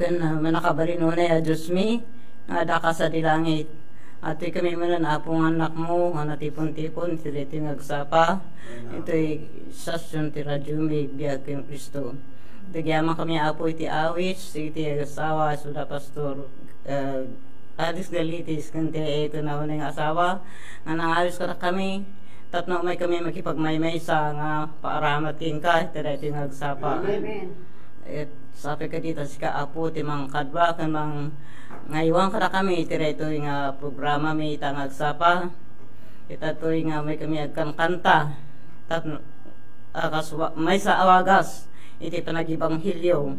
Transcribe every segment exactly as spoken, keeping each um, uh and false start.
Ken, ah, manakabalin unay a Diosmi, nga adda ka sadi langit. Adtoy kami manen, Apo, nga annakmo, nga natipon-tipon iti daytoy nga agsapa. Amen. Itoy session ti radiomi, Biag ken Cristo. Nagyaman kami, Apo, iti awis, iti asawa, isu da Pastor, eh, Alex Galitis, ken ti ito na unay nga asawa, nga nangawis kadakami, tapno umay kami makipagmaymaysa nga paaramat kenka iti daytoy nga agsapa. Amen. Et sapay kadi ta sika, Apo, ti mangkadua ken mangaywan kadakami iti daytoy nga programami ita nga agsapa. Ita toy nga umay kami agkankanta. Tapno, ah, kas wa-, maysa a wagas iti panagibanghelio,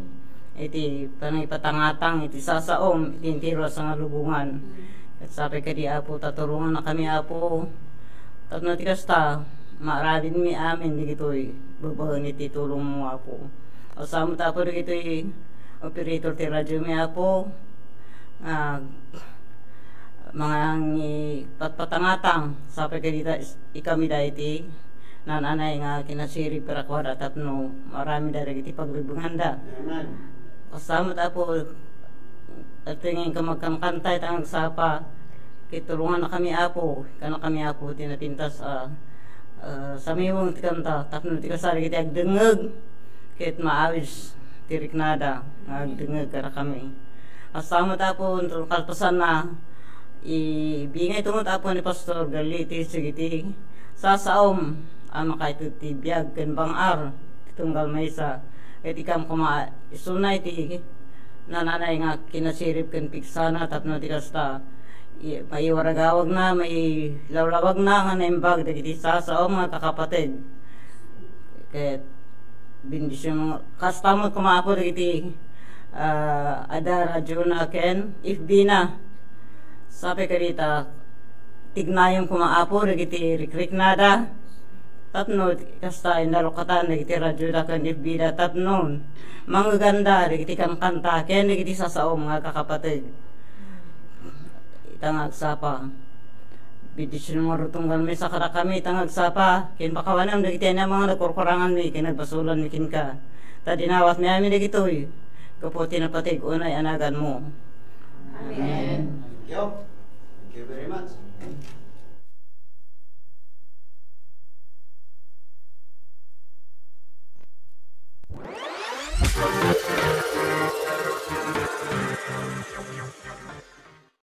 iti panangipatangatang iti sasaom iti entero a sangalubongan. Et sapay kadi, Apo, ta tulongannakami, Apo. Tapno ti kasta, maaramidmi amin dagitoy babaen iti tulongmo, Apo. Asamo't, Apo, dagitoy operator ti radiomi, Apo. Ah, mangipatpatangatang, sapay kadi ta is-, ikami daytoy nananay nga kinasirib kadakuada tapno maaramidda dagiti pagribenganda. Amen. Asamo't, Apo, adtoy nga inka magkankanta ita nga agsapa, ket tulongannakami, Apo, kannakami, Apo, ti napintas a, ah, samiweng ti kanta, tapno ti kasta dagiti agdengngeg, ket maawis ti riknada nga agdengngeg kadakami. Asamo't, Apo, inton kalpasanna, ibingayto met, Apo, ni Pastor Galitis dagiti sasaom a makaited ti biag ken bang-ar ti tunggal maysa. Ket ikam koma, isuna iti nananay nga kinasirib ken pigsana tapno ti kasta, i-, maiwaragawagna, mailawlawagna nga naimbag dagiti sasaom nga kakapateg. Ket bendision, kasta met koma, Apo, dagiti, ah, adda radiona ken F B na. Sapay kadi ta tignayem koma, Apo, dagiti rikriknada. Tapno kasta, inalokatan dagiti radioda ken F B da tapno mangeganda dagiti kankanta ken dagiti sasaom nga kakapateg. Ita nga agsapa. Bendision nga rutunggal maysa kadakami ita nga agsapa, ken pakawanem dagiti ania nga nagkurkuranganmi ken nagbasolanmi kenka. Ta dinawatmi amin dagitoy gapu ti napateg unay a naganmo. Amen. Thank you. Thank you very much.